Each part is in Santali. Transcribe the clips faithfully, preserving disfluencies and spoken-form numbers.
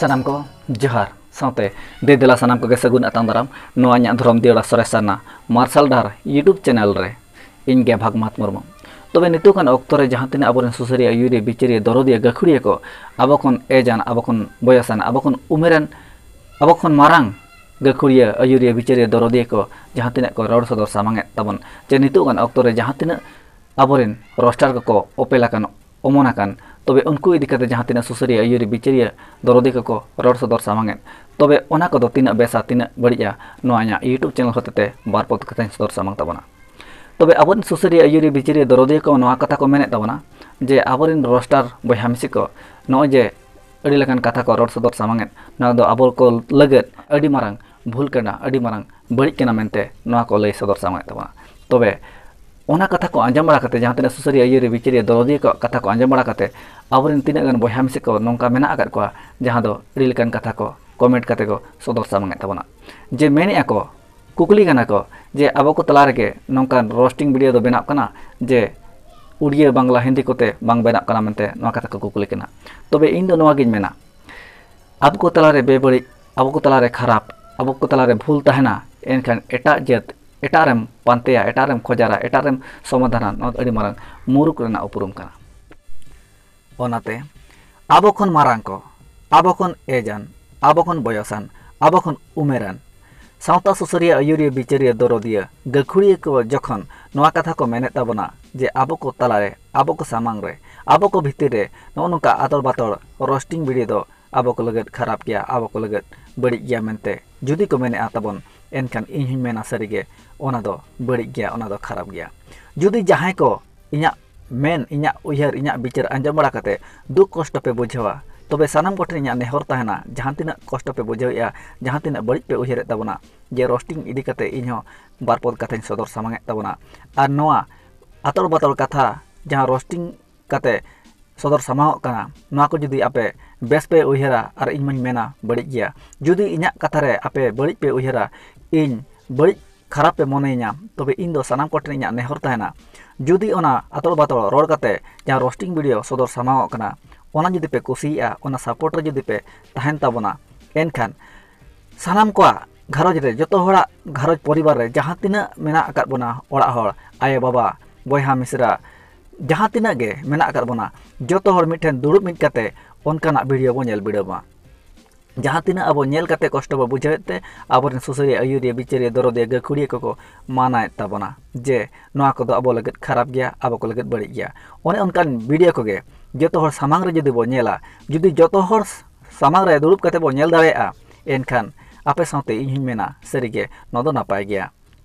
ᱥᱟᱱᱟᱢ ᱠᱚ ᱡᱚᱦᱟᱨ, ᱥᱟᱶᱛᱮ ᱫᱮ ᱫᱮᱞᱟ ᱥᱟᱱᱟᱢ ᱠᱚᱜᱮ ᱥᱟᱹᱜᱩᱱ ᱟᱛᱟᱝ ᱫᱟᱨᱟᱢ ᱱᱚᱣᱟ ᱤᱧᱟᱹᱜ ᱫᱷᱚᱨᱚᱢ ᱫᱤᱭᱟᱹᱲᱟ ᱥᱚᱨᱮᱥ ᱥᱟᱨᱱᱟ ᱢᱟᱨᱥᱟᱞ ᱰᱟᱦᱟᱨ YouTube ᱪᱮᱱᱮᱞ ᱨᱮ᱾ ᱤᱧ ᱜᱮ ᱵᱷᱟᱜᱽᱢᱟᱛ ᱢᱩᱨᱢᱩ᱾ ᱛᱚᱵᱮ ᱱᱤᱛᱚᱜᱟᱱ ᱚᱠᱛᱚ ᱨᱮ ᱡᱟᱦᱟᱸ ᱛᱤᱱᱟᱹᱜ ᱟᱵᱚᱨᱮᱱ ᱥᱩᱥᱟᱹᱨᱤᱭᱟᱹ, ᱟᱹᱭᱩᱨᱤᱭᱟᱹ, ᱵᱤᱪᱟᱹᱨᱤᱭᱟᱹ, ᱫᱚᱨᱚᱫᱤᱭᱟᱹ, ᱜᱟᱹᱠᱷᱩᱲᱤᱭᱟᱹ ᱠᱚ, ᱟᱵᱚ ᱠᱷᱚᱱ ᱮᱡᱟᱱ, ᱟᱵᱚ ᱠᱷᱚᱱ ᱵᱚᱭᱚᱥᱟᱱ, ᱟᱵᱚ ᱠᱷᱚᱱ ᱩᱢᱮᱨᱟᱱ, ᱟᱵᱚ ᱠᱷᱚᱱ ᱢᱟᱨᱟᱝ ᱜᱟᱹᱠᱷᱩᱲᱤᱭᱟᱹ, ᱟᱹᱭᱩᱨᱤᱭᱟᱹ, ᱵᱤᱪᱟᱹᱨᱤᱭᱟᱹ, ᱫᱚᱨᱚᱫᱤᱭᱟᱹ ᱠᱚ ᱡᱟᱦᱟᱸ ᱛᱤᱱᱟᱹᱜ ᱠᱚ ᱨᱚᱲ ᱥᱚᱫᱚᱨ ᱥᱟᱢᱟᱝᱮᱫ ᱛᱟᱵᱚᱱ, ᱪᱮ ᱱᱤᱛᱚᱜᱟᱱ ᱚᱠᱛᱚ ᱨᱮ ᱡᱟᱦᱟᱸ ᱛᱤᱱᱟᱹᱜ ᱟᱵᱚᱨᱮᱱ ᱨᱳᱥᱴᱟᱨ ᱠᱚᱠᱚ ᱚᱯᱮᱞ ᱟᱠᱟᱱ, ᱚᱢᱚᱱ ᱟᱠᱟᱱ, ᱛᱚᱵᱮ ᱩᱱᱠᱩ ᱤᱫᱤ ᱠᱟᱛᱮ ᱡᱟᱦᱟᱸ ᱛᱤᱱᱟᱹᱜ ᱥᱩᱥᱟᱹᱨᱤᱭᱟᱹ, ᱟᱹᱭᱩᱨᱤᱭᱟᱹ, ᱵᱤᱪᱟᱹᱨᱤᱭᱟᱹ, ᱫᱚᱨᱚᱫᱤᱭᱟᱹ ᱠᱚᱠᱚ ᱨᱚᱲ ᱥᱚᱫᱚᱨ ᱥᱟᱢᱟᱝᱮᱫ, ᱛᱚᱵᱮ ᱚᱱᱟ ᱠᱚᱫᱚ ᱛᱤᱱᱟᱹᱜ ᱵᱮᱥᱟ, ᱛᱤᱱᱟᱹᱜ ᱵᱟᱹᱲᱤᱡᱼᱟ, ᱱᱚᱣᱟ ᱤᱧᱟᱹᱜ YouTube ᱪᱮᱱᱮᱞ ᱦᱚᱛᱮᱛᱮ ᱵᱟᱨ ᱯᱚᱫ ᱠᱟᱛᱷᱟᱧ ᱥᱚᱫᱚᱨ ᱥᱟᱢᱟᱝ ᱛᱟᱵᱚᱱᱟ᱾ ᱛᱚᱵᱮ ᱟᱵᱚᱨᱮᱱ ᱥᱩᱥᱟᱹᱨᱤᱭᱟᱹ, ᱟᱹᱭᱩᱨᱤᱭᱟᱹ, ᱵᱤᱪᱟᱹᱨᱤᱭᱟᱹ, ᱫᱚᱨᱚᱫᱤᱭᱟᱹ ᱠᱚ ᱱᱚᱣᱟ ᱠᱟᱛᱷᱟ ᱠᱚ ᱢᱮᱱᱮᱫ ᱛᱟᱵᱚᱱᱟ ᱡᱮ ᱟᱵᱚᱨᱮᱱ ᱨᱳᱥᱴᱟᱨ ᱵᱚᱭᱦᱟ ᱢᱤᱥᱤ ᱠᱚ ᱱᱚᱜᱼᱚᱭ ᱡᱮ ᱟᱹᱰᱤ ᱞᱮᱠᱟᱱ ᱠᱟᱛᱷᱟ ᱠᱚ ᱨᱚᱲ ᱥᱚᱫᱚᱨ ᱥᱟᱢᱟᱝᱮᱫ, ᱱᱚᱣᱟ ᱫᱚ ᱟᱵᱚ ᱠᱚ ᱞᱟᱹᱜᱤᱫ ᱟᱹᱰᱤ ᱢᱟᱨᱟᱝ ᱵᱷᱩᱞ ᱠᱟᱱᱟ, ᱟᱹᱰᱤ ᱢᱟᱨᱟᱝ ᱵᱟᱹᱲᱤᱡ ᱠᱟᱱᱟ ᱢᱮᱱᱛᱮ ᱱᱚᱣᱟ ᱠᱚ ᱞᱟᱹᱭ ᱥᱚᱫᱚᱨ ᱥᱟᱢᱟᱝᱮᱫ ᱛᱟᱵᱚᱱᱟ᱾ ᱛᱚᱵᱮ ᱚᱱᱟ ᱠᱟᱛᱷᱟ ᱠᱚ ᱟᱸᱡᱚᱢ ᱵᱟᱲᱟ ᱠᱟᱛᱮ, ᱡᱟᱦᱟᱸ ᱛᱤᱱᱟᱹᱜ ᱥᱩᱥᱟᱹᱨᱤᱭᱟᱹ, ᱟᱹᱭᱩᱨᱤᱭᱟᱹ, ᱵᱤᱪᱟᱹᱨᱤᱭᱟᱹ, ᱫᱚᱨᱚᱫᱤᱭᱟᱹ ᱠᱚᱣᱟᱜ ᱠᱟᱛᱷᱟ ᱠᱚ ᱟᱸᱡᱚᱢ ᱵᱟᱲᱟ ᱠᱟᱛᱮ, ᱟᱵᱚᱨᱮᱱ ᱛᱤᱱᱟᱹᱜ ᱜᱟᱱ ᱵᱚᱭᱦᱟ ᱢᱤᱥᱤ ᱠᱚ ᱱᱚᱝᱠᱟ ᱢᱮᱱᱟᱜ ᱟᱠᱟᱫ ᱠᱚᱣᱟ, ᱡᱟᱦᱟᱸ ᱫᱚ ᱟᱹᱰᱤ ᱞᱮᱠᱟᱱ ᱠᱟᱛᱷᱟ ᱠᱚ ᱠᱚᱢᱮᱱᱴ ᱠᱟᱛᱮ ᱠᱚ ᱥᱚᱫᱚᱨ ᱥᱟᱢᱟᱝᱮᱫ ᱛᱟᱵᱚᱱᱟ᱾ ᱡᱮ ᱢᱮᱱᱮᱫᱼᱟ ᱠᱚ, ᱠᱩᱠᱞᱤ ᱠᱟᱱᱟ ᱠᱚ ᱡᱮ ᱟᱵᱚ ᱠᱚ ᱛᱟᱞᱟ ᱨᱮᱜᱮ ᱱᱚᱝᱠᱟᱱ ᱨᱳᱥᱴᱤᱝ ᱵᱷᱤᱰᱤᱭᱳ ᱫᱚ ᱵᱮᱱᱟᱜ ᱠᱟᱱᱟ ᱡᱮ ᱩᱲᱤᱭᱟᱹ, ᱵᱟᱝᱞᱟ, ᱦᱤᱱᱫᱤ ᱠᱚᱛᱮ ᱵᱟᱝ ᱵᱮᱱᱟᱜ ᱠᱟᱱᱟ ᱢᱮᱱᱛᱮ ᱱᱚᱣᱟ ᱠᱟᱛᱷᱟ ᱠᱚ ᱠᱩᱠᱞᱤ ᱠᱟᱱᱟ᱾ ᱛᱚᱵᱮ ᱤᱧ ᱫᱚ ᱱᱚᱣᱟ ᱜᱤᱧ ᱢᱮᱱᱟ, ᱟᱵᱚ ᱠᱚ ᱛᱟᱞᱟᱨᱮ ᱵᱮᱵᱟᱹᱲᱤᱡ, ᱟᱵᱚ ᱠᱚ ᱛᱟᱞᱟᱨᱮ ᱠᱷᱟᱨᱟᱯ, ᱟᱵᱚ ᱠᱚ ᱛᱟᱞᱟᱨᱮ ᱵᱷᱩᱞ ᱛᱟᱦᱮᱱᱟ, ᱮᱱᱠᱷᱟᱱ ᱮᱴᱟᱜ ᱡᱟᱹᱛ, ᱮᱴᱟᱜ ᱨᱮᱢ ᱯᱟᱱᱛᱮᱭᱟ, ᱮᱴᱟᱜ ᱨᱮᱢ ᱠᱷᱚᱡᱟᱨᱟ, ᱮᱴᱟᱜ ᱨᱮᱢ ᱥᱚᱢᱟᱫᱷᱟᱱᱟ, ᱱᱚᱣᱟ ᱫᱚ ᱟᱹᱰᱤ ᱢᱟᱨᱟᱝ ᱢᱩᱨᱩᱠ ᱨᱮᱱᱟᱜ ᱩᱯᱨᱩᱢ ᱠᱟᱱᱟ᱾ ᱚᱱᱟᱛᱮ ᱟᱵᱚ ᱠᱷᱚᱱ ᱢᱟᱨᱟᱝ ᱠᱚ, ᱟᱵᱚ ᱠᱷᱚᱱ ᱮᱡᱟᱱ, ᱟᱵᱚ ᱠᱷᱚᱱ ᱵᱚᱭᱚᱥᱟᱱ, ᱟᱵᱚ ᱠᱷᱚᱱ ᱩᱢᱮᱨᱟᱱ ᱥᱟᱶᱛᱟ ᱥᱩᱥᱟᱹᱨᱤᱭᱟᱹ, ᱟᱹᱭᱩᱨᱤᱭᱟᱹ, ᱵᱤᱪᱟᱹᱨᱤᱭᱟᱹ, ᱫᱚᱨᱚᱫᱤᱭᱟᱹ, ᱜᱟᱹᱠᱷᱩᱲᱤᱭᱟᱹ ᱠᱚ ᱡᱚᱠᱷᱚᱱ ᱱᱚᱣᱟ ᱠᱟᱛᱷᱟ ᱠᱚ ᱢᱮᱱᱮᱫ ᱛᱟᱵᱚᱱᱟ ᱡᱮ ᱟᱵᱚ ᱠᱚ ᱛᱟᱞᱟᱨᱮ, ᱟᱵᱚ ᱠᱚ ᱥᱟᱢᱟᱝ ᱨᱮ, ᱟᱵᱚ ᱠᱚ ᱵᱷᱤᱛᱤᱨ ᱨᱮ ᱱᱚᱜᱼᱚ ᱱᱚᱝᱠᱟ ᱟᱫᱚᱲ ᱵᱟᱛᱚᱲ ᱨᱳᱥᱴᱤᱝ ᱵᱷᱤᱰᱤᱭᱳ ᱫᱚ ᱟᱵᱚ ᱠᱚ ᱞᱟᱹᱜᱤᱫ ᱠᱷᱟᱨᱟᱯ ᱜᱮᱭᱟ, ᱟᱵᱚ ᱠᱚ ᱞᱟᱹᱜᱤᱫ ᱵᱟᱹᱲᱤᱡ ᱜᱮᱭᱟ ᱢᱮᱱᱛᱮ ᱡᱩᱫᱤ ᱠᱚ ᱢᱮᱱᱮᱫᱼᱟ ᱛᱟᱵᱚᱱ, ᱮᱱᱠᱷᱟᱱ ᱤᱧ ᱦᱚᱧ ᱢᱮᱱᱟ ᱥᱟᱹᱨᱤᱜᱮ ᱚᱱᱟ ᱫᱚ ᱵᱟᱹᱲᱤᱡ ᱜᱮᱭᱟ, ᱚᱱᱟ ᱫᱚ ᱠᱷᱟᱨᱟᱯ ᱜᱮᱭᱟ᱾ ᱡᱩᱫᱤ ᱡᱟᱦᱟᱸᱭ ᱠᱚ ᱤᱧᱟᱹᱜ ᱢᱮᱱ, ᱤᱧᱟᱹᱜ ᱩᱭᱦᱟᱹᱨ, ᱤᱧᱟᱹᱜ ᱵᱤᱪᱟᱹᱨ ᱟᱸᱡᱚᱢ ᱵᱟᱲᱟ ᱠᱟᱛᱮ ᱫᱩᱠ ᱠᱚᱥᱴᱚ ᱯᱮ ᱵᱩᱡᱷᱟᱹᱣᱟ, ᱛᱚᱵᱮ ᱥᱟᱱᱟᱢ ᱠᱚᱴᱷᱮᱱ ᱤᱧᱟᱹᱜ ᱱᱮᱦᱚᱨ ᱛᱟᱦᱮᱱᱟ, ᱡᱟᱦᱟᱸ ᱛᱤᱱᱟᱹᱜ ᱠᱚᱥᱴᱚ ᱯᱮ ᱵᱩᱡᱷᱟᱹᱣᱮᱫᱼᱟ, ᱡᱟᱦᱟᱸ ᱛᱤᱱᱟᱹᱜ ᱵᱟᱹᱲᱤᱡ ᱯᱮ ᱩᱭᱦᱟᱹᱨᱮᱫ ᱛᱟᱵᱚᱱᱟ, ᱡᱮ ᱨᱳᱥᱴᱤᱝ ᱤᱫᱤ ᱠᱟᱛᱮ ᱤᱧ ᱦᱚᱸ ᱵᱟᱨ ᱯᱚᱫ ᱠᱟᱛᱷᱟᱧ ᱥᱚᱫᱚᱨ ᱥᱟᱢᱟᱝᱮᱫ ᱛᱟᱵᱚᱱᱟ᱾ ᱟᱨ ᱱᱚᱣᱟ ᱟᱛᱚᱲ ᱵᱟᱛᱚᱲ ᱠᱟᱛᱷᱟ, ᱡᱟᱦᱟᱸ ᱨᱳᱥᱴᱤᱝ ᱠᱟᱛᱮ ᱥᱚᱫᱚᱨ ᱥᱟᱢᱟᱝᱚᱜ ᱠᱟᱱᱟ, ᱱᱚᱣᱟ ᱠᱚ ᱡᱩᱫᱤ ᱟᱯᱮ ᱵᱮᱥ ᱯᱮ ᱩᱭᱦᱟᱹᱨᱟ ᱟᱨ ᱤᱧ ᱢᱟᱧ ᱢᱮᱱᱟ ᱵᱟᱹᱲᱤᱡ ᱜᱮᱭᱟ, ᱡᱩᱫᱤ ᱤᱧᱟᱹᱜ ᱠᱟᱛᱷᱟ ᱨᱮ ᱟᱯᱮ ᱵᱟᱹᱲᱤᱡ ᱯᱮ ᱩᱭᱦᱟᱹᱨᱟ, ᱤᱧ ᱵᱟᱹᱲᱤᱡ ᱠᱷᱟᱨᱟᱯ ᱯᱮ ᱢᱚᱱᱮᱭᱤᱧᱟ, ᱛᱚᱵᱮ ᱤᱧ ᱫᱚ ᱥᱟᱱᱟᱢ ᱠᱚᱴᱷᱮᱱ ᱤᱧᱟᱹᱜ ᱱᱮᱦᱚᱨ ᱛᱟᱦᱮᱱᱟ, ᱡᱩᱫᱤ ᱚᱱᱟ ᱟᱛᱚᱲ ᱵᱟᱛᱚᱲ ᱨᱚᱲ ᱠᱟᱛᱮ ᱡᱟᱦᱟᱸ ᱨᱳᱥᱴᱤᱝ ᱵᱷᱤᱰᱤᱭᱳ ᱥᱚᱫᱚᱨ ᱥᱟᱢᱟᱝᱚᱜ ᱠᱟᱱᱟ, ᱚᱱᱟ ᱡᱩᱫᱤ ᱯᱮ ᱠᱩᱥᱤᱭᱟᱜᱼᱟ, ᱚᱱᱟ ᱥᱟᱯᱳᱨᱴ ᱨᱮ ᱡᱩᱫᱤ ᱯᱮ ᱛᱟᱦᱮᱱ ᱛᱟᱵᱚᱱᱟ, ᱮᱱᱠᱷᱟᱱ ᱥᱟᱱᱟᱢ ᱠᱚᱣᱟᱜ ᱜᱷᱟᱨᱚᱸᱡᱽ ᱨᱮ, ᱡᱚᱛᱚ ᱦᱚᱲᱟᱜ ᱜᱷᱟᱨᱚᱸᱡᱽ ᱯᱚᱨᱤᱵᱟᱨ ᱨᱮ ᱡᱟᱦᱟᱸ ᱛᱤᱱᱟᱹᱜ ᱢᱮᱱᱟᱜ ᱟᱠᱟᱫ ᱵᱚᱱᱟ, ᱚᱲᱟᱜ ᱦᱚᱲ, ᱟᱭᱳ ᱵᱟᱵᱟ, ᱵᱚᱭᱦᱟ ᱢᱤᱥᱨᱟ, ᱡᱟᱦᱟᱸ ᱛᱤᱱᱟᱹᱜ ᱜᱮ ᱢᱮᱱᱟᱜ ᱟᱠᱟᱫ ᱵᱚᱱᱟ, ᱡᱚᱛᱚ ᱦᱚᱲ ᱢᱤᱫᱴᱷᱮᱱ ᱫᱩᱲᱩᱵ ᱢᱤᱫ ᱠᱟᱛᱮ ᱚᱱᱠᱟᱱᱟᱜ ᱵᱷᱤᱰᱤᱭᱳ ᱵᱚᱱ ᱧᱮᱞ ᱵᱤᱰᱟᱹᱣ ᱢᱟ᱾ ᱡᱟᱦᱟᱸ ᱛᱤᱱᱟᱹᱜ ᱟᱵᱚ ᱧᱮᱞ ᱠᱟᱛᱮ ᱠᱚᱥᱴᱚ ᱵᱚ ᱵᱩᱡᱷᱟᱹᱣᱮᱫ ᱛᱮ, ᱟᱵᱚᱨᱮᱱ ᱥᱩᱥᱟᱹᱨᱤᱭᱟᱹ, ᱟᱹᱭᱩᱨᱤᱭᱟᱹ, ᱵᱤᱪᱟᱹᱨᱤᱭᱟᱹ, ᱫᱚᱨᱚᱫᱤᱭᱟᱹ, ᱜᱟᱹᱠᱷᱩᱲᱤᱭᱟᱹ ᱠᱚᱠᱚ ᱢᱟᱱᱟᱭᱮᱫ ᱛᱟᱵᱚᱱᱟ ᱡᱮ ᱱᱚᱣᱟ ᱠᱚᱫᱚ ᱟᱵᱚ ᱞᱟᱹᱜᱤᱫ ᱠᱷᱟᱨᱟᱯ ᱜᱮᱭᱟ, ᱟᱵᱚ ᱠᱚ ᱞᱟᱹᱜᱤᱫ ᱵᱟᱹᱲᱤᱡ ᱜᱮᱭᱟ᱾ ᱚᱱᱮ ᱚᱱᱠᱟᱱ ᱵᱷᱤᱰᱤᱭᱳ ᱠᱚᱜᱮ ᱡᱚᱛᱚ ᱦᱚᱲ ᱥᱟᱢᱟᱝ ᱨᱮ ᱡᱩᱫᱤ ᱵᱚ ᱧᱮᱞᱟ, ᱡᱩᱫᱤ ᱡᱚᱛᱚ ᱦᱚᱲ ᱥᱟᱢᱟᱝ ᱨᱮ ᱫᱩᱲᱩᱵ ᱠᱟᱛᱮ ᱵᱚ ᱧᱮᱞ ᱫᱟᱲᱮᱭᱟᱜᱼᱟ, ᱮᱱᱠᱷᱟᱱ ᱟᱯᱮ ᱥᱟᱶᱛᱮ ᱤᱧ ᱦᱚᱧ ᱢᱮᱱᱟ, ᱥᱟᱹᱨᱤᱜᱮ ᱱᱚᱣᱟ ᱫᱚ ᱱᱟᱯᱟᱭ ᱜᱮᱭᱟ᱾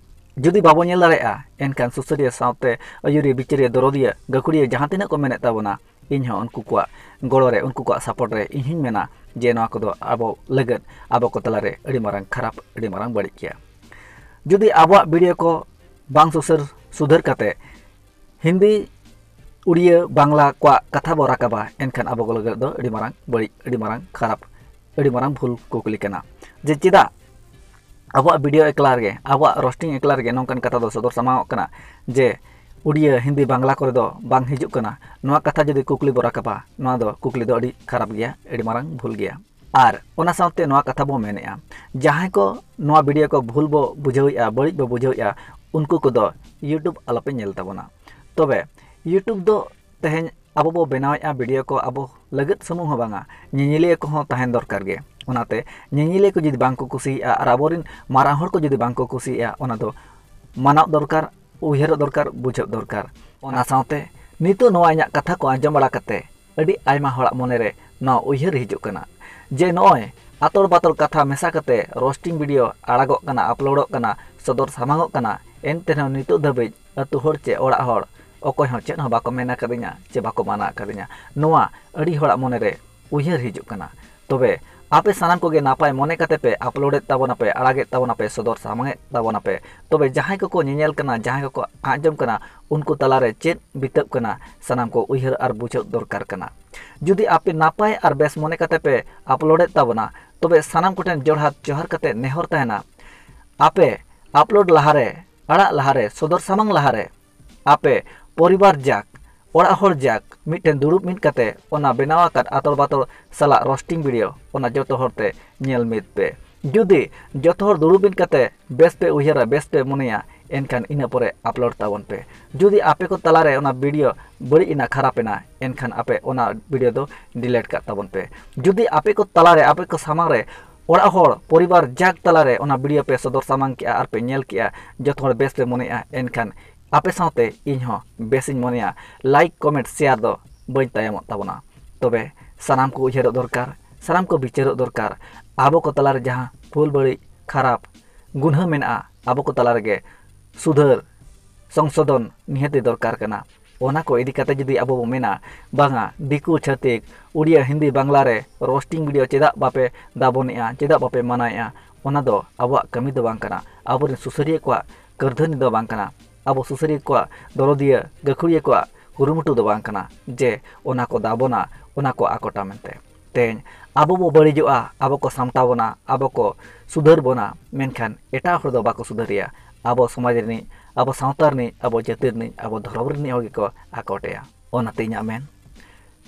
ᱡᱩᱫᱤ ᱵᱟᱵᱚ ᱧᱮᱞ ᱫᱟᱲᱮᱭᱟᱜᱼᱟ, ᱮᱱᱠᱷᱟᱱ ᱥᱩᱥᱟᱹᱨᱤᱭᱟᱹ ᱥᱟᱶᱛᱮ ᱟᱹᱭᱩᱨᱤᱭᱟᱹ, ᱵᱤᱪᱟᱹᱨᱤᱭᱟᱹ, ᱫᱚᱨᱚᱫᱤᱭᱟᱹ, ᱜᱟᱹᱠᱷᱩᱲᱤᱭᱟᱹ ᱡᱟᱦᱟᱸ ᱛᱤᱱᱟᱹᱜ ᱠᱚ ᱢᱮᱱᱮᱫ ᱛᱟᱵᱚᱱᱟ, ᱤᱧ ᱦᱚᱸ ᱩᱱᱠᱩ ᱠᱚᱣᱟᱜ ᱜᱚᱲᱚ ᱨᱮ, ᱩᱱᱠᱩ ᱠᱚᱣᱟᱜ ᱥᱟᱯᱳᱨᱴ ᱨᱮ ᱤᱧ ᱦᱚᱧ ᱢᱮᱱᱟ ᱡᱮ ᱱᱚᱣᱟ ᱠᱚᱫᱚ ᱟᱵᱚ ᱞᱟᱹᱜᱤᱫ, ᱟᱵᱚ ᱠᱚ ᱛᱟᱞᱟᱨᱮ ᱟᱹᱰᱤ ᱢᱟᱨᱟᱝ ᱠᱷᱟᱨᱟᱯ, ᱟᱹᱰᱤ ᱢᱟᱨᱟᱝ ᱵᱟᱹᱲᱤᱡ ᱜᱮᱭᱟ᱾ ᱡᱩᱫᱤ ᱟᱵᱚᱣᱟᱜ ᱵᱷᱤᱰᱤᱭᱳ ᱠᱚ ᱵᱟᱝ ᱥᱩᱥᱟᱹᱨ ᱥᱩᱫᱷᱟᱹᱨ ᱠᱟᱛᱮ ᱦᱤᱱᱫᱤ, ᱩᱲᱤᱭᱟᱹ, ᱵᱟᱝᱞᱟ ᱠᱚᱣᱟᱜ ᱠᱟᱛᱷᱟ ᱵᱚ ᱨᱟᱠᱟᱵᱟ, ᱮᱱᱠᱷᱟᱱ ᱟᱵᱚ ᱠᱚ ᱞᱟᱹᱜᱤᱫ ᱫᱚ ᱟᱹᱰᱤ ᱢᱟᱨᱟᱝ ᱵᱟᱹᱲᱤᱡ, ᱟᱹᱰᱤ ᱢᱟᱨᱟᱝ ᱠᱷᱟᱨᱟᱯ, ᱟᱹᱰᱤ ᱢᱟᱨᱟᱝ ᱵᱷᱩᱞ ᱠᱩᱠᱞᱤ ᱠᱟᱱᱟ᱾ ᱡᱮ ᱪᱮᱫᱟᱜ ᱟᱵᱚᱣᱟᱜ ᱵᱷᱤᱰᱤᱭᱳ ᱮᱠᱞᱟ ᱨᱮᱜᱮ, ᱟᱵᱚᱣᱟᱜ ᱨᱳᱥᱴᱤᱝ ᱮᱠᱞᱟ ᱨᱮᱜᱮ ᱱᱚᱝᱠᱟᱱ ᱠᱟᱛᱷᱟ ᱫᱚ ᱥᱚᱫᱚᱨ ᱥᱟᱢᱟᱝᱚᱜ ᱠᱟᱱᱟ ᱡᱮ ᱩᱲᱤᱭᱟᱹ, ᱦᱤᱱᱫᱤ, ᱵᱟᱝᱞᱟ ᱠᱚᱨᱮ ᱫᱚ ᱵᱟᱝ ᱦᱤᱡᱩᱜ ᱠᱟᱱᱟ? ᱱᱚᱣᱟ ᱠᱟᱛᱷᱟ ᱡᱩᱫᱤ ᱠᱩᱠᱞᱤ ᱵᱚ ᱨᱟᱠᱟᱵᱟ, ᱱᱚᱣᱟ ᱫᱚ ᱠᱩᱠᱞᱤ ᱫᱚ ᱟᱹᱰᱤ ᱠᱷᱟᱨᱟᱯ ᱜᱮᱭᱟ, ᱟᱹᱰᱤ ᱢᱟᱨᱟᱝ ᱵᱷᱩᱞ ᱜᱮᱭᱟ᱾ ᱟᱨ ᱚᱱᱟ ᱥᱟᱶᱛᱮ ᱱᱚᱣᱟ ᱠᱟᱛᱷᱟ ᱵᱚ ᱢᱮᱱᱮᱫᱼᱟ, ᱡᱟᱦᱟᱸᱭ ᱠᱚ ᱱᱚᱣᱟ ᱵᱷᱤᱰᱤᱭᱳ ᱠᱚ ᱵᱷᱩᱞ ᱵᱚ ᱵᱩᱡᱷᱟᱹᱣᱮᱫᱼᱟ, ᱵᱟᱹᱲᱤᱡ ᱵᱚ ᱵᱩᱡᱷᱟᱹᱣᱮᱫᱼᱟ, ᱩᱱᱠᱩ ᱠᱚᱫᱚ YouTube ᱟᱞᱚᱯᱮ ᱧᱮᱞ ᱛᱟᱵᱚᱱᱟ᱾ ᱛᱚᱵᱮ YouTube ᱫᱚ ᱛᱮᱦᱮᱧ ᱟᱵᱚ ᱵᱚ ᱵᱮᱱᱟᱣᱮᱫᱼᱟ ᱵᱷᱤᱰᱤᱭᱳ ᱠᱚ ᱟᱵᱚ ᱞᱟᱹᱜᱤᱫ ᱥᱩᱢᱩᱝ ᱦᱚᱸ ᱵᱟᱝᱟ, ᱧᱮᱧᱮᱞᱤᱭᱟᱹ ᱠᱚᱦᱚᱸ ᱛᱟᱦᱮᱱ ᱫᱚᱨᱠᱟᱨ ᱜᱮ᱾ ᱚᱱᱟᱛᱮ ᱧᱮᱧᱮᱞᱤᱭᱟᱹ ᱠᱚ ᱡᱩᱫᱤ ᱵᱟᱝ ᱠᱚ ᱠᱩᱥᱤᱭᱟᱜᱼᱟ ᱟᱨ ᱟᱵᱚᱨᱮᱱ ᱢᱟᱨᱟᱝ ᱦᱚᱲ ᱠᱚ ᱡᱩᱫᱤ ᱵᱟᱝ ᱠᱚ ᱠᱩᱥᱤᱭᱟᱜᱼᱟ, ᱚᱱᱟ ᱫᱚ ᱢᱟᱱᱟᱣ ᱫᱚᱨᱠᱟᱨ, ᱩᱭᱦᱟᱹᱨᱚᱜ ᱫᱚᱨᱠᱟᱨ, ᱵᱩᱡᱷᱟᱹᱜ ᱫᱚᱨᱠᱟᱨ᱾ ᱚᱱᱟ ᱥᱟᱶᱛᱮ ᱱᱤᱛᱚᱜ ᱱᱚᱣᱟ ᱤᱧᱟᱹᱜ ᱠᱟᱛᱷᱟ ᱠᱚ ᱟᱸᱡᱚᱢ ᱵᱟᱲᱟ ᱠᱟᱛᱮ ᱟᱹᱰᱤ ᱟᱭᱢᱟ ᱦᱚᱲᱟᱜ ᱢᱚᱱᱮᱨᱮ ᱱᱚᱣᱟ ᱩᱭᱦᱟᱹᱨ ᱦᱤᱡᱩᱜ ᱠᱟᱱᱟ ᱡᱮ ᱱᱚᱜᱼᱚᱭ ᱟᱛᱚᱲ ᱵᱟᱛᱚᱲ ᱠᱟᱛᱷᱟ ᱢᱮᱥᱟ ᱠᱟᱛᱮ ᱨᱳᱥᱴᱤᱝ ᱵᱷᱤᱰᱤᱭᱳ ᱟᱲᱟᱜᱚᱜ ᱠᱟᱱᱟ, ᱟᱯᱞᱳᱰᱚᱜ ᱠᱟᱱᱟ, ᱥᱚᱫᱚᱨ ᱥᱟᱢᱟᱝᱚᱜ ᱠᱟᱱᱟ, ᱮᱱᱛᱮ ᱨᱮᱦᱚᱸ ᱱᱤᱛᱚᱜ ᱫᱷᱟᱹᱵᱤᱡ ᱟᱹᱛᱩ ᱦᱚᱲ ᱪᱮ ᱚᱲᱟᱜ ᱦᱚᱲ ᱚᱠᱚᱭ ᱦᱚᱸ ᱪᱮᱫ ᱦᱚᱸ ᱵᱟᱠᱚ ᱢᱮᱱ ᱟᱠᱟᱫᱤᱧᱟ ᱪᱮ ᱵᱟᱠᱚ ᱢᱟᱱᱟ ᱟᱠᱟᱫᱤᱧᱟ᱾ ᱱᱚᱣᱟ ᱟᱹᱰᱤ ᱦᱚᱲᱟᱜ ᱢᱚᱱᱮᱨᱮ ᱩᱭᱦᱟᱹᱨ ᱦᱤᱡᱩᱜ ᱠᱟᱱᱟ᱾ ᱛᱚᱵᱮ ᱟᱯᱮ ᱥᱟᱱᱟᱢ ᱠᱚᱜᱮ ᱱᱟᱯᱟᱭ ᱢᱚᱱᱮ ᱠᱟᱛᱮ ᱯᱮ ᱟᱯᱞᱳᱰᱮᱫ ᱛᱟᱵᱚᱱᱟᱯᱮ, ᱟᱲᱟᱜᱮᱫ ᱛᱟᱵᱚᱱᱟᱯᱮ, ᱥᱚᱫᱚᱨ ᱥᱟᱢᱟᱝᱮᱫ ᱛᱟᱵᱚᱱᱟᱯᱮ᱾ ᱛᱚᱵᱮ ᱡᱟᱦᱟᱸᱭ ᱠᱚᱠᱚ ᱧᱮᱧᱮᱞ ᱠᱟᱱᱟ, ᱡᱟᱦᱟᱸᱭ ᱠᱚᱠᱚ ᱟᱸᱡᱚᱢ ᱠᱟᱱᱟ, ᱩᱱᱠᱩ ᱛᱟᱞᱟᱨᱮ ᱪᱮᱫ ᱵᱤᱛᱟᱹᱜ ᱠᱟᱱᱟ, ᱥᱟᱱᱟᱢ ᱠᱚ ᱩᱭᱦᱟᱹᱨ ᱟᱨ ᱵᱩᱡᱷᱟᱹᱣ ᱫᱚᱨᱠᱟᱨ ᱠᱟᱱᱟ᱾ ᱡᱩᱫᱤ ᱟᱯᱮ ᱱᱟᱯᱟᱭ ᱟᱨ ᱵᱮᱥ ᱢᱚᱱᱮ ᱠᱟᱛᱮ ᱯᱮ ᱟᱯᱞᱳᱰᱮᱫ ᱛᱟᱵᱚᱱᱟ, ᱛᱚᱵᱮ ᱥᱟᱱᱟᱢ ᱠᱚᱴᱷᱮᱱ ᱡᱚᱲᱦᱟᱛ ᱡᱚᱦᱟᱨ ᱠᱟᱛᱮ ᱱᱮᱦᱚᱨ ᱛᱟᱦᱮᱱᱟ, ᱟᱯᱮ ᱟᱯᱞᱳᱰ ᱞᱟᱦᱟᱨᱮ, ᱟᱲᱟᱜ ᱞᱟᱦᱟᱨᱮ, ᱥᱚᱫᱚᱨ ᱥᱟᱢᱟᱝ ᱞᱟᱦᱟᱨᱮ ᱟᱯᱮ ᱯᱚᱨᱤᱵᱟᱨ ᱡᱟᱠ, ᱚᱲᱟᱜ ᱦᱚᱲ ᱡᱟᱠ ᱢᱤᱫᱴᱮᱱ ᱫᱩᱲᱩᱵ ᱢᱤᱫ ᱠᱟᱛᱮ ᱚᱱᱟ ᱵᱮᱱᱟᱣ ᱟᱠᱟᱫ ᱟᱛᱚᱲ ᱵᱟᱛᱚᱲ ᱥᱟᱞᱟᱜ ᱨᱳᱥᱴᱤᱝ ᱵᱷᱤᱰᱤᱭᱳ, ᱚᱱᱟ ᱡᱚᱛᱚ ᱦᱚᱲ ᱛᱮ ᱧᱮᱞ ᱢᱤᱫ ᱯᱮ᱾ ᱡᱩᱫᱤ ᱡᱚᱛᱚ ᱦᱚᱲ ᱫᱩᱲᱩᱵ ᱢᱤᱫ ᱠᱟᱛᱮ ᱵᱮᱥ ᱯᱮ ᱩᱭᱦᱟᱹᱨᱟ, ᱵᱮᱥ ᱯᱮ ᱢᱚᱱᱮᱭᱟ, ᱮᱱᱠᱷᱟᱱ ᱤᱱᱟᱹ ᱯᱚᱨᱮ ᱟᱯᱞᱳᱰ ᱛᱟᱵᱚᱱ ᱯᱮ᱾ ᱡᱩᱫᱤ ᱟᱯᱮ ᱠᱚ ᱛᱟᱞᱟᱨᱮ ᱚᱱᱟ ᱵᱷᱤᱰᱤᱭᱳ ᱵᱟᱹᱲᱤᱡ ᱮᱱᱟ, ᱠᱷᱟᱨᱟᱯ ᱮᱱᱟ, ᱮᱱᱠᱷᱟᱱ ᱟᱯᱮ ᱚᱱᱟ ᱵᱷᱤᱰᱤᱭᱳ ᱫᱚ ᱰᱤᱞᱤᱴ ᱠᱟᱜ ᱛᱟᱵᱚᱱ ᱯᱮ᱾ ᱡᱩᱫᱤ ᱟᱯᱮ ᱠᱚ ᱛᱟᱞᱟᱨᱮ, ᱟᱯᱮ ᱠᱚ ᱥᱟᱢᱟᱝ ᱨᱮ ᱚᱲᱟᱜ ᱦᱚᱲ, ᱯᱚᱨᱤᱵᱟᱨ ᱡᱟᱠ ᱛᱟᱞᱟᱨᱮ ᱚᱱᱟ ᱵᱷᱤᱰᱤᱭᱳ ᱯᱮ ᱥᱚᱫᱚᱨ ᱥᱟᱢᱟᱝ ᱠᱮᱜᱼᱟ ᱟᱨ ᱯᱮ ᱧᱮᱞ ᱠᱮᱜᱼᱟ, ᱡᱚᱛᱚ ᱦᱚᱲ ᱵᱮᱥ ᱯᱮ ᱢᱚᱱᱮᱭᱟ, ᱮᱱᱠᱷᱟᱱ ᱟᱯᱮ ᱥᱟᱶᱛᱮ ᱤᱧ ᱦᱚᱸ ᱵᱮᱥᱤᱧ ᱢᱚᱱᱮᱭᱟ᱾ ᱞᱟᱭᱤᱠ, ᱠᱚᱢᱮᱱᱴ, ᱥᱮᱭᱟᱨ ᱫᱚ ᱵᱟᱹᱧ ᱛᱟᱭᱚᱢᱚᱜ ᱛᱟᱵᱚᱱᱟ᱾ ᱛᱚᱵᱮ ᱥᱟᱱᱟᱢ ᱠᱚ ᱩᱭᱦᱟᱹᱨᱚᱜ ᱫᱚᱨᱠᱟᱨ, ᱥᱟᱱᱟᱢ ᱠᱚ ᱵᱤᱪᱟᱹᱨᱚᱜ ᱫᱚᱨᱠᱟᱨ᱾ ᱟᱵᱚ ᱠᱚ ᱛᱟᱞᱟᱨᱮ ᱡᱟᱦᱟᱸ ᱵᱷᱩᱞ ᱵᱟᱹᱲᱤᱡ, ᱠᱷᱟᱨᱟᱯ ᱜᱩᱱᱦᱟᱹ ᱢᱮᱱᱟᱜᱼᱟ, ᱟᱵᱚ ᱠᱚ ᱛᱟᱞᱟ ᱨᱮᱜᱮ ᱥᱩᱫᱷᱟᱹᱨ, ᱥᱚᱝᱥᱳᱫᱷᱚᱱ ᱱᱤᱦᱟᱹᱛᱤ ᱫᱚᱨᱠᱟᱨ ᱠᱟᱱᱟ᱾ ᱚᱱᱟ ᱠᱚ ᱤᱫᱤ ᱠᱟᱛᱮ ᱡᱩᱫᱤ ᱟᱵᱚ ᱵᱚ ᱢᱮᱱᱟ, ᱵᱟᱝᱟ, ᱫᱤᱠᱩ, ᱪᱷᱟᱹᱛᱤᱠ, ᱩᱲᱤᱭᱟ, ᱦᱤᱱᱫᱤ, ᱵᱟᱝᱞᱟ ᱨᱮ ᱨᱳᱥᱴᱤᱝ ᱵᱷᱤᱰᱤᱭᱳ ᱪᱮᱫᱟᱜ ᱵᱟᱯᱮ ᱫᱟᱵᱚᱱᱮᱜᱼᱟ, ᱪᱮᱫᱟᱜ ᱵᱟᱯᱮ ᱢᱟᱱᱟᱭᱮᱜᱼᱟ, ᱚᱱᱟ ᱫᱚ ᱟᱵᱚᱣᱟᱜ ᱠᱟᱹᱢᱤ ᱫᱚ ᱵᱟᱝ ᱠᱟᱱᱟ, ᱟᱵᱚᱨᱮᱱ ᱥᱩᱥᱟᱹᱨᱤᱭᱟᱹ ᱠᱚᱣᱟᱜ ᱠᱟᱹᱨᱫᱷᱟᱹᱱᱤ ᱫᱚ ᱵᱟᱝ ᱠᱟᱱᱟ, ᱟᱵᱚ ᱥᱩᱥᱟᱹᱨᱤᱭᱟᱹ ᱠᱚᱣᱟᱜ, ᱫᱚᱨᱚᱫᱤᱭᱟᱹ ᱜᱟᱹᱠᱷᱩᱲᱤᱭᱟᱹ ᱠᱚᱣᱟᱜ ᱠᱩᱨᱩᱢᱩᱴᱩ ᱫᱚ ᱵᱟᱝ ᱠᱟᱱᱟ ᱡᱮ ᱚᱱᱟ ᱠᱚ ᱫᱟᱵᱚᱱᱟ, ᱚᱱᱟ ᱠᱚ ᱟᱠᱚᱴᱟ ᱢᱮᱱᱛᱮ᱾ ᱛᱮᱦᱮᱧ ᱟᱵᱚ ᱵᱚ ᱵᱟᱹᱲᱤᱡᱚᱜᱼᱟ, ᱟᱵᱚ ᱠᱚ ᱥᱟᱢᱴᱟᱣ ᱵᱚᱱᱟ, ᱟᱵᱚ ᱠᱚ ᱥᱩᱫᱷᱟᱹᱨ ᱵᱚᱱᱟ, ᱢᱮᱱᱠᱷᱟᱱ ᱮᱴᱟᱜ ᱦᱚᱲ ᱫᱚ ᱵᱟᱠᱚ ᱥᱩᱫᱷᱟᱹᱨᱮᱭᱟ᱾ ᱟᱵᱚ ᱥᱚᱢᱟᱡᱽ ᱨᱤᱱᱤᱡ, ᱟᱵᱚ ᱥᱟᱶᱛᱟ ᱨᱤᱱᱤᱡ, ᱟᱵᱚ ᱡᱟᱹᱛᱤ ᱨᱤᱱᱤᱡ, ᱟᱵᱚ ᱫᱷᱚᱨᱚᱢ ᱨᱤᱱᱤᱡ ᱦᱚᱲ ᱜᱮᱠᱚ ᱟᱠᱚᱴᱮᱭᱟ᱾ ᱚᱱᱟᱛᱮ ᱤᱧᱟᱹᱜ ᱢᱮᱱ,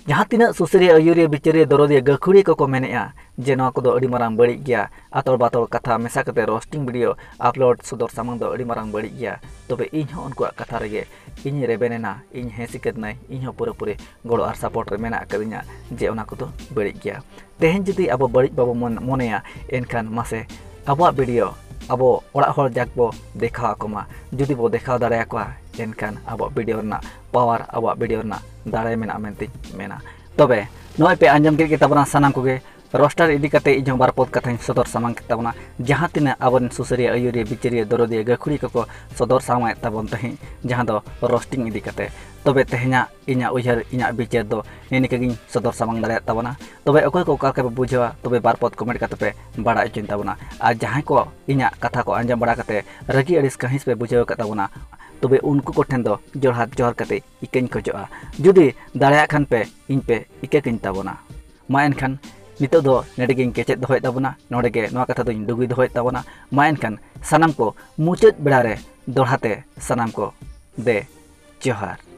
ᱡᱟᱦᱟᱸ ᱛᱤᱱᱟᱹᱜ ᱥᱩᱥᱟᱹᱨᱤᱭᱟᱹ, ᱟᱹᱭᱩᱨᱤᱭᱟᱹ, ᱵᱤᱪᱟᱹᱨᱤᱭᱟᱹ, ᱫᱚᱨᱚᱫᱤᱭᱟᱹ, ᱜᱟᱹᱠᱷᱩᱲᱤᱭᱟᱹ ᱠᱚᱠᱚ ᱢᱮᱱᱮᱜᱼᱟ ᱡᱮ ᱱᱚᱣᱟ ᱠᱚᱫᱚ ᱟᱹᱰᱤ ᱢᱟᱨᱟᱝ ᱵᱟᱹᱲᱤᱡ ᱜᱮᱭᱟ, ᱟᱛᱚᱲ ᱵᱟᱛᱚᱲ ᱠᱟᱛᱷᱟ ᱢᱮᱥᱟ ᱠᱟᱛᱮ ᱨᱳᱥᱴᱤᱝ ᱵᱷᱤᱰᱤᱭᱳ ᱟᱯᱞᱳᱰ ᱥᱚᱫᱚᱨ ᱥᱟᱢᱟᱝ ᱫᱚ ᱟᱹᱰᱤ ᱢᱟᱨᱟᱝ ᱵᱟᱹᱲᱤᱡ ᱜᱮᱭᱟ, ᱛᱚᱵᱮ ᱤᱧ ᱦᱚᱸ ᱩᱱᱠᱩᱣᱟᱜ ᱠᱟᱛᱷᱟ ᱨᱮᱜᱮ ᱤᱧ ᱨᱮᱵᱮᱱ ᱮᱱᱟ, ᱤᱧ ᱦᱮᱸ ᱥᱤᱠᱟᱹᱛ ᱱᱟᱹᱧ, ᱤᱧ ᱦᱚᱸ ᱯᱩᱨᱟᱹᱯᱩᱨᱤ ᱜᱚᱲᱚ ᱟᱨ ᱥᱟᱯᱳᱨᱴ ᱨᱮ ᱢᱮᱱᱟᱜ ᱟᱠᱟᱫᱤᱧᱟ ᱡᱮ ᱚᱱᱟ ᱠᱚᱫᱚ ᱵᱟᱹᱲᱤᱡ ᱜᱮᱭᱟ᱾ ᱛᱮᱦᱮᱧ ᱡᱩᱫᱤ ᱟᱵᱚ ᱵᱟᱹᱲᱤᱡ ᱵᱟᱵᱚ ᱢᱚᱱ-, ᱢᱚᱱᱮᱭᱟ, ᱮᱱᱠᱷᱟᱱ ᱢᱟᱥᱮ ᱟᱵᱚᱣᱟᱜ ᱵᱷᱤᱰᱤᱭᱳ ᱟᱵᱚ ᱚᱲᱟᱜ ᱦᱚᱲ ᱡᱟᱠ ᱵᱚ ᱫᱮᱠᱷᱟᱣ ᱟᱠᱚ ᱢᱟ᱾ ᱡᱩᱫᱤ ᱵᱚ ᱫᱮᱠᱷᱟᱣ ᱫᱟᱲᱮᱭᱟᱠᱚᱣᱟ, ᱮᱱᱠᱷᱟᱱ ᱟᱵᱚᱣᱟᱜ ᱵᱷᱤᱰᱤᱭᱳ ᱨᱮᱱᱟᱜ ᱯᱟᱣᱟᱨ, ᱟᱵᱚᱣᱟᱜ ᱵᱷᱤᱰᱤᱭᱳ ᱨᱮᱱᱟᱜ ᱫᱟᱲᱮ ᱢᱮᱱᱟᱜᱼᱟ ᱢᱮᱱᱛᱮᱧ ᱢᱮᱱᱟ᱾ ᱛᱚᱵᱮ ᱱᱚᱜᱼᱚᱭ ᱯᱮ ᱟᱸᱡᱚᱢ ᱠᱮᱫ ᱜᱮ ᱛᱟᱵᱚᱱᱟ ᱥᱟᱱᱟᱢ ᱠᱚᱜᱮ, ᱨᱳᱥᱴᱟᱨ ᱤᱫᱤ ᱠᱟᱛᱮ ᱤᱧ ᱦᱚᱸ ᱵᱟᱨ ᱯᱚᱫ ᱠᱟᱛᱷᱟᱧ ᱥᱚᱫᱚᱨ ᱥᱟᱢᱟᱝ ᱠᱮᱫ ᱛᱟᱵᱚᱱᱟ᱾ ᱡᱟᱦᱟᱸ ᱛᱤᱱᱟᱹᱜ ᱟᱵᱚᱨᱮᱱ ᱥᱩᱥᱟᱹᱨᱤᱭᱟᱹ, ᱟᱹᱭᱩᱨᱤᱭᱟᱹ, ᱵᱤᱪᱟᱹᱨᱤᱭᱟᱹ, ᱫᱚᱨᱚᱫᱤᱭᱟᱹ, ᱜᱟᱹᱠᱷᱩᱲᱤ ᱠᱚᱠᱚ ᱥᱚᱫᱚᱨ ᱥᱟᱢᱟᱝ ᱮᱫ ᱛᱟᱵᱚᱱ ᱛᱟᱦᱮᱸᱫ, ᱡᱟᱦᱟᱸ ᱫᱚ ᱨᱳᱥᱴᱤᱝ ᱤᱫᱤ ᱠᱟᱛᱮ᱾ ᱛᱚᱵᱮ ᱛᱮᱦᱮᱧᱟᱜ ᱤᱧᱟᱹᱜ ᱩᱭᱦᱟᱹᱨ, ᱤᱧᱟᱹᱜ ᱵᱤᱪᱟᱹᱨ ᱫᱚ ᱱᱤᱭᱟᱹ ᱱᱤᱠᱟᱹ ᱜᱤᱧ ᱥᱚᱫᱚᱨ ᱥᱟᱢᱟᱝ ᱫᱟᱲᱮᱭᱟᱜ ᱛᱟᱵᱚᱱᱟ᱾ ᱛᱚᱵᱮ ᱚᱠᱚᱭ ᱠᱚ ᱚᱠᱟ ᱞᱮᱠᱟ ᱯᱮ ᱵᱩᱡᱷᱟᱹᱣᱟ, ᱛᱚᱵᱮ ᱵᱟᱨ ᱯᱚᱫ ᱠᱚᱢᱮᱱᱴ ᱠᱟᱛᱮ ᱯᱮ ᱵᱟᱲᱟᱭ ᱦᱚᱪᱚᱧ ᱛᱟᱵᱚᱱᱟ᱾ ᱟᱨ ᱡᱟᱦᱟᱸᱭ ᱠᱚ ᱤᱧᱟᱹᱜ ᱠᱟᱛᱷᱟ ᱠᱚ ᱟᱸᱡᱚᱢ ᱵᱟᱲᱟ ᱠᱟᱛᱮ ᱨᱟᱹᱜᱤ ᱟᱹᱲᱤᱥ ᱠᱟᱹᱦᱤᱥ ᱯᱮ ᱵᱩᱡᱷᱟᱹᱣ ᱟᱠᱟᱫ ᱛᱟᱵᱚᱱᱟ, ᱛᱚᱵᱮ ᱩᱱᱠᱩ ᱠᱚᱴᱷᱮᱱ ᱫᱚ ᱡᱚᱲᱦᱟᱛ ᱡᱚᱦᱟᱨ ᱠᱟᱛᱮ ᱤᱠᱟᱹᱧ ᱠᱷᱚᱡᱚᱜᱼᱟ᱾ ᱡᱩᱫᱤ ᱫᱟᱲᱮᱭᱟᱜ ᱠᱷᱟᱱ ᱯᱮ ᱤᱧ ᱯᱮ ᱤᱠᱟᱹ ᱠᱟᱹᱧ ᱛᱟᱵᱚᱱᱟ᱾ ᱢᱟ ᱮᱱᱠᱷᱟᱱ ᱱᱤᱛᱚᱜ ᱫᱚ ᱱᱚᱰᱮ ᱜᱤᱧ ᱠᱮᱪᱮᱫ ᱫᱚᱦᱚᱭᱮᱫ ᱛᱟᱵᱚᱱᱟ, ᱱᱚᱰᱮ ᱜᱮ ᱱᱚᱣᱟ ᱠᱟᱛᱷᱟ ᱫᱚᱧ ᱰᱩᱜᱩᱭ ᱫᱚᱦᱚᱭᱮᱫ ᱛᱟᱵᱚᱱᱟ᱾ ᱢᱟ ᱮᱱᱠᱷᱟᱱ ᱥᱟᱱᱟᱢ ᱠᱚ ᱢᱩᱪᱟᱹᱫ ᱵᱮᱲᱟ ᱨᱮ ᱫᱚᱲᱦᱟ ᱛᱮ ᱥᱟᱱᱟᱢ ᱠᱚ ᱫᱮ ᱡᱚᱦᱟᱨ᱾